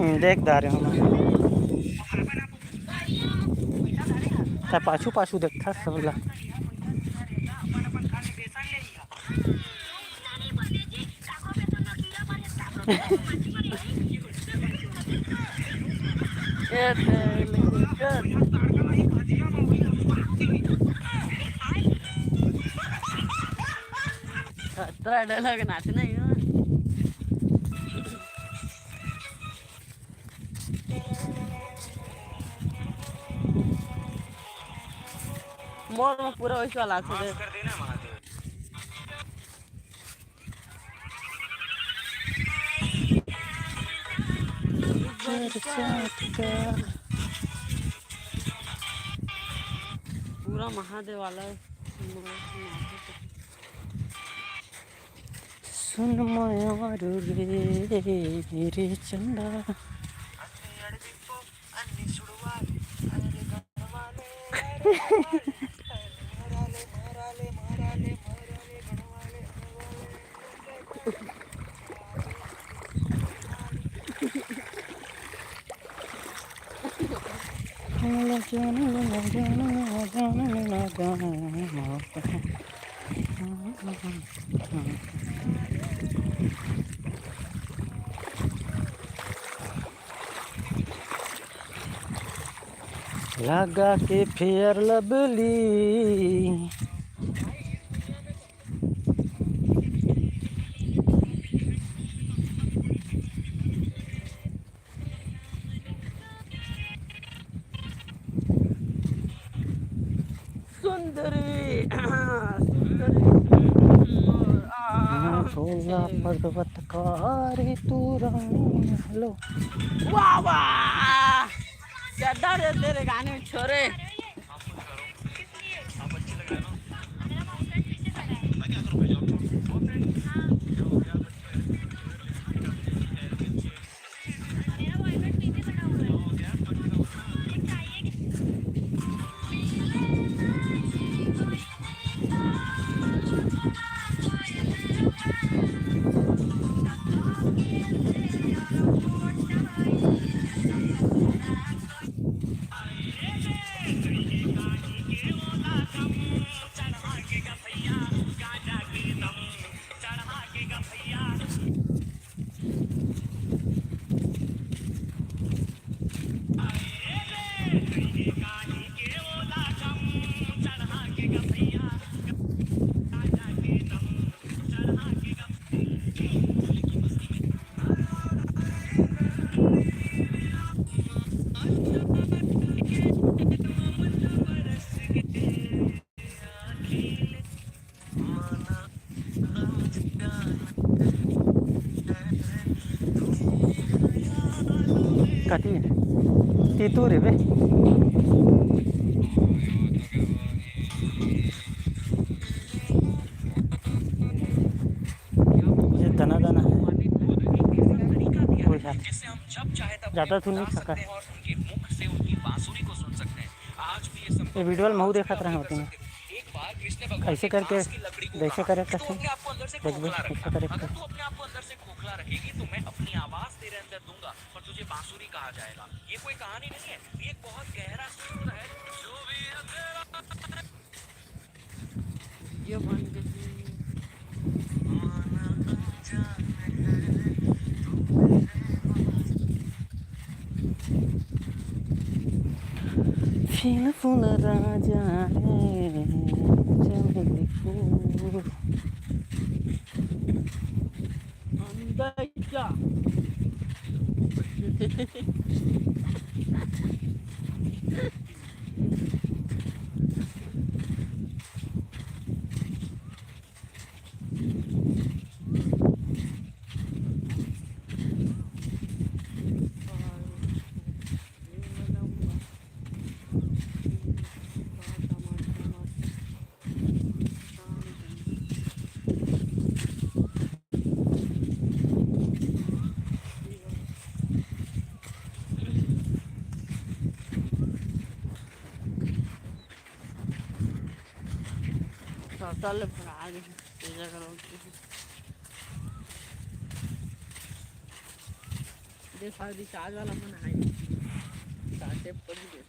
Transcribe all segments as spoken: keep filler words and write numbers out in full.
हम्म, देख डारे हूँ मैं। त पाछू पाछू देखता सब ला। खतरा डर लगे नाचना ही हो। मोर में पूरा वैसे वाला से दे। पूरा महादेव वाला है। सुन मयारू रे, रे चंदा। लगा के फेयर लवली। सुंदरी, सुंदरी, आ, हाँ, छोला पर्वत का रे तू रानी। हेलो। वाह, वाह। क्या डर है तेरे गाने में, छोरे। कति तीतू रे बे। ये दना दना है। कोई बात। ज्यादा सुन नहीं सका। ये वीडियो में महू देखत रहे होते हैं। ऐसे करके, जैसे करे करते देखबे, ऐसे करे करते। खोखला रखेगी तो मैं अपनी आवाज तेरे अंदर दूंगा और तुझे बांसुरी कहा जाएगा। ये कोई कहानी नहीं है, ये एक बहुत गहरा सूत्र है। जो भी है तेरा। ये बन गई। फूल फूल राजा रे, चमेली फूल। अंदर जा। साले भगा दे, तेजा करो। ये साल रिचार्ज वाला मन आए। चार्ज पड़ गए।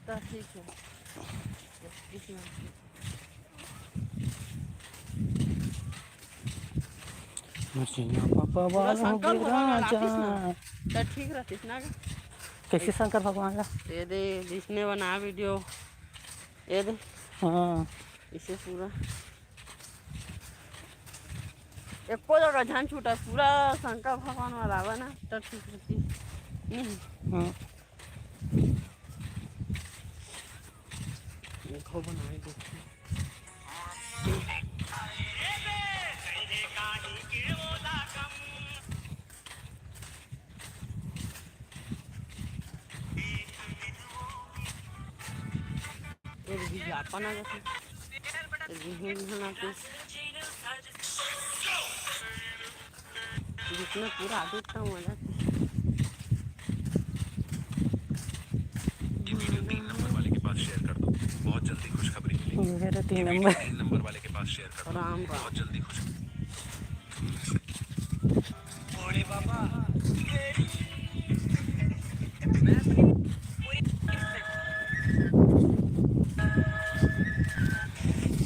तो ठीक है। इस मिनट। मसीना पापा पूरा वाला हो शंकर गए भगवान वाला राजा। आतिस ना, तो ठीक रहतिस ना। कैसे शंकर भगवान ला? ये दे, जिसने बना वीडियो, ये दे। हाँ। इसे पूरा एको जगह झन छूटा, पूरा शंकर भगवान वाला आवा ना, तो ठीक रहतिस। नहीं। हाँ। देखो, बनाए देखो। एक विज्ञापन आ जाथे, एक विज्ञापन आथे। जितना पूरा आदमी था, मजा। ये वीडियो तीन नंबर वाले के पास शेयर कर दो, बहुत जल्दी खुशखबरी मिलेगी। मेरा तीन ये वीडियो नंबर। तीन नंबर वाले के पास शेयर कर दो, राम राम। बहुत जल्दी खुश।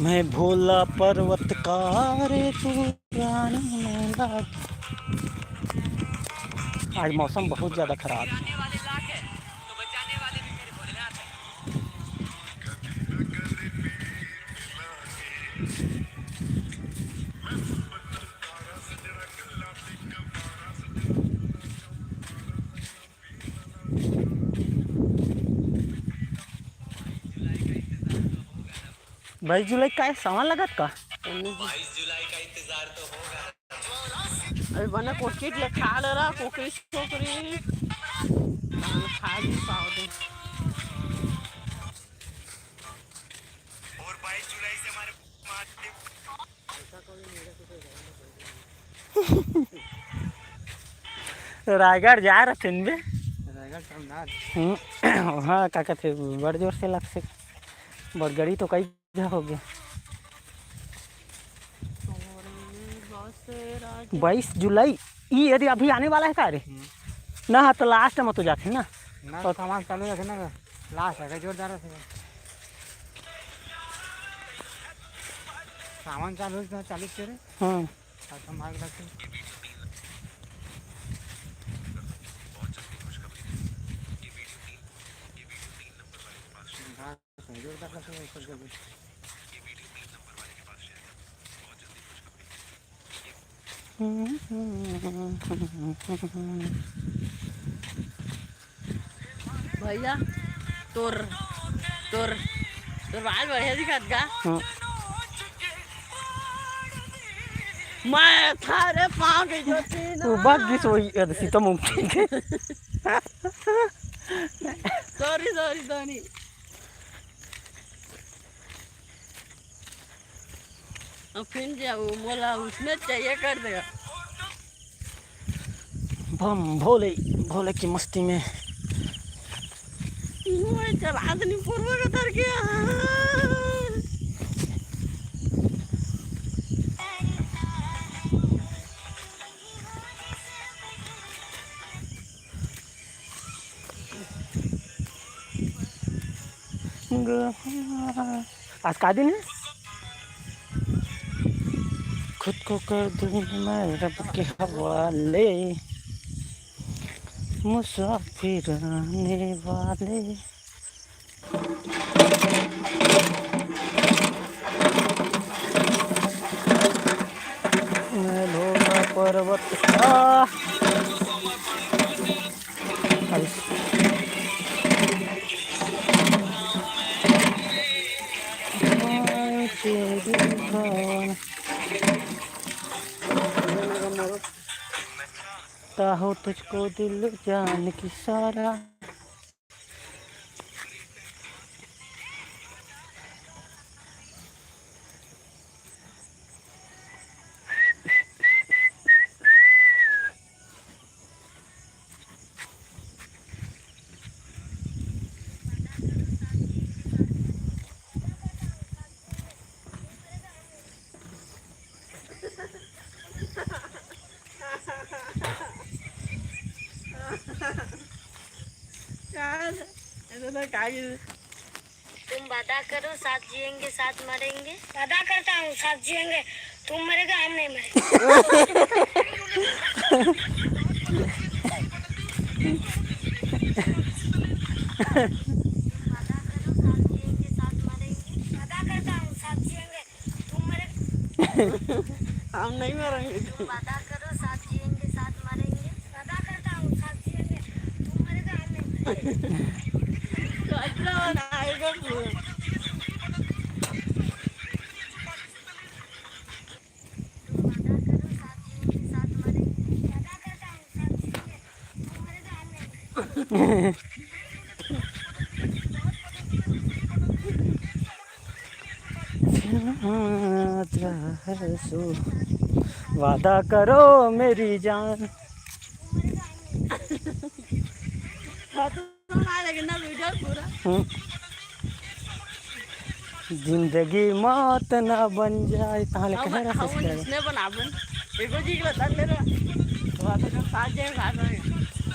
मैं भोला पर्वत का रे तू रानी मेला। आज मौसम बहुत ज्यादा खराब है। बाईस जुलाई का है, सावन लगत का? बाईस जुलाई का इंतजार तो होगा। अरे बना कोकिट ले खा ले रहा, कोकरी छोकरी। खा भी पाओ दे। और बाईस जुलाई से हमारे रायगढ़ जा रहे थे बे। रायगढ़ सामने। हम्म, हाँ, का कहते, बड़ जोर से लग से, बड़ गड़ी तो कई जा हो गया। बाईस जुलाई, ई यदि अभी आने वाला है का रे? हम्म। ना, हाँ, तो लास्ट में तो जाते ना। ना, और सामान चालू रखे ना, लास्ट है, जोरदार है। सामान चालू है, तो चालू करे। हाँ। और सामान रखे। हाँ। भैया, तोर, तोर, तोर बाल बढ़िया दिखत गा। हाँ। मैं थारे पाँव के ज्योति ना। वो बात भी सही है, सीता मुमकिन के। Sorry, sorry, sorry. अब फिर जाओ, मोला उसने चाहिए कर देगा। बम भोले, भोले की मस्ती में। वो चला आदमी पूर्व का तर गया। आज का दिन है? खुद को कर दूं मैं रब के हवाले, मुसाफिर आने वाले। मैं भोला पर्वत का। ताहो तुझको दिल जान की सारा। यार, ऐसा तो क्या ही। तुम वादा करो, साथ जिएंगे, साथ मरेंगे। वादा करता हूँ, साथ जिएंगे। तुम मरेगा, हम नहीं मरेंगे। वादा करो, साथ जिएंगे, साथ मरेंगे। वादा करता हूँ, साथ जिएंगे। तुम मरेगा। हम नहीं मरेंगे। तुम वादा करो, साथ जिएंगे, साथ मरेंगे। वादा करता हूँ, साथ जिएंगे। तुम मरेगा, हम नहीं मरेंगे। तो अच्छा बनाएगा पूरा। वादा करो मेरी जान। हाँ, तो ना लगे ना वीडियो पूरा। हम्म। जिंदगी मौत ना बन जाए, कहाँ ले हम, कहे रहा हम subscriber? इसने बनावन। एगो जी के बता दे रहा। वादा कर, साथ जाए, साथ आए।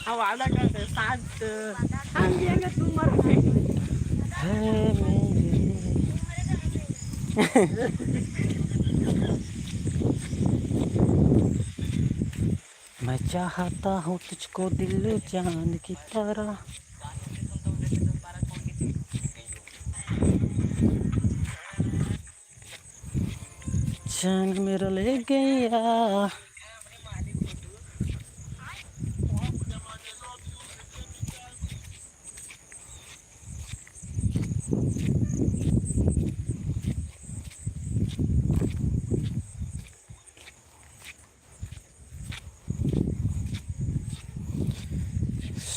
हम वादा करते हैं, साथ, हम जिएंगे, तुम मरोगे। है मेरे। मैं चाहता हूँ तुझको दिल जान की तरह। चैन मेरा ले गया।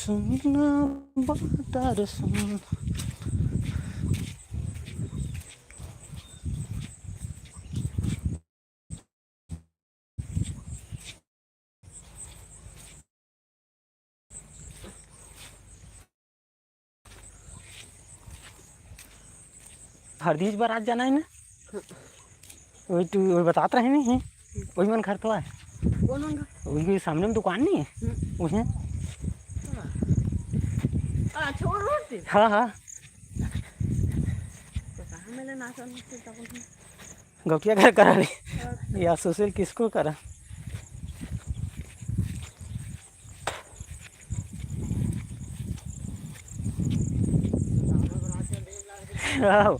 सुन ना बादर सुन। हरदीस बारात जाना है ना? वही तू वही बतात रहे नहीं है? वही मन घर तो है। कौन मन घर? वही सामने में दुकान नहीं है? हम्म। वही। हाँ। अच्छा, वो रोड पे? हाँ, हाँ। पता है, मैंने ना समझ के तब उसने गौटिया घर करा ले। या सुशील किसको करा? आओ।